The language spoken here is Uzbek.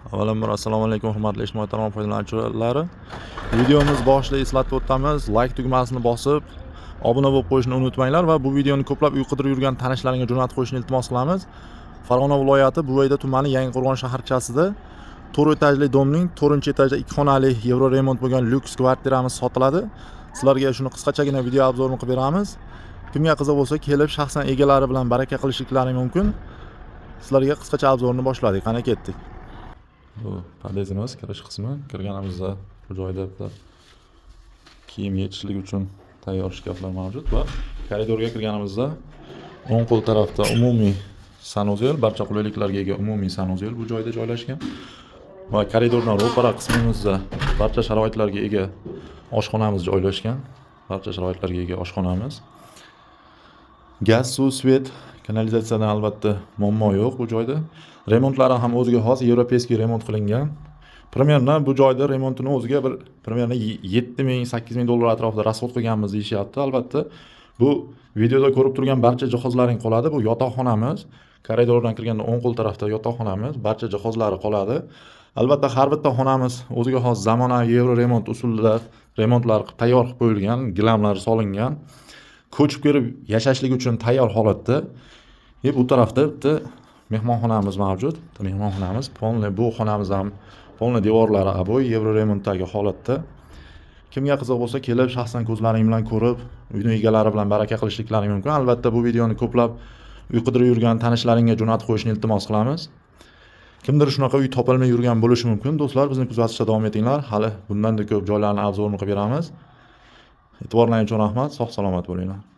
Avvalambor, assalomu alaykum, hurmatli ijtimoiy tarmoq foydalanuvchilari. Videomiz boshida eslatib o'tamiz, like tugmasini bosib, obuna bo'lib qo'yishni unutmanglar va bu videoni ko'plab uy qidirib yurgan tanishlaringga jo'natib qo'yishni iltimos qilamiz. Farg'ona viloyati Buvayda tumani Yangiqo'rg'on shaharchasida 4 etajli domning 4-etajda 2 xonali yevro remont bo'lgan lyuks kvartiramiz sotiladi. Sizlarga shuni qisqachagina video обзор ini qilib beramiz. Kimga qiziq bo'lsa, kelib shaxsan egalari bilan baraka qilishliklari mumkin. Sizlarga qisqacha обзор ni boshladik. Qani, ketdik. Bu podyezdimiz kirish qismi. Kirganimizda bu joyda bitta kiyim yechishlik uchun tayyor shkaflar mavjud va koridorga kirganimizda o'ng qo'l tarafda umumiy санузел, barcha qulayliklarga ega umumiy санузел bu joyda joylashgan. Va koridordan ro'para qismimizda barcha sharoitlarga ega oshxonamiz joylashgan. Barcha sharoitlarga ega oshxonamiz. Gaz, suv, свет, kanalizatsiyadan albatta muammo yo'q bu joyda. Remontlari ham o'ziga xos европейский remont qilingan. Примерно bu joyda remontini o'ziga bir примерно 7000 8000 dollar atrofida расход qilganmiz deyishyapti. Albatta, bu videoda ko'rib turgan barcha jihozlaring qoladi. Bu yotoqxonamiz. Koridordan kirganda o'ng qo'l tarafda yotoqxonamiz, barcha jihozlari qoladi. Albatta, har bitta xonamiz o'ziga xos zamonaviy yevro remont usulida remontlar qilib tayyor qilib qo'yilgan, gilamlar solingan. Ko'chib kirib yashashlik uchun tayyor holatda. E bu tarafda bitta mehmonxonamiz mavjud. Bitta mehmonxonamiz, полный bu xonamiz ham полный devorlari обои, yevro remontdagi holatda. Kimga qiziq bo'lsa, kelib shaxsan ko'zlaring bilan ko'rib, uyni egalari bilan baraka qilishliklaring mumkin. Albatta, bu videoni ko'plab uy qidirib yurgan tanishlaringga jo'natib qo'yishni iltimos qilamiz. Kimdir shunaqa uy topolmay yurgan bo'lishi mumkin. Do'stlar, bizni kuzatishda davom etinglar. Hali bundan-da ko'p joylarni обзор ini qilib beramiz. E'tiborlaring uchun rahmat. Sog' salomat bo'linglar.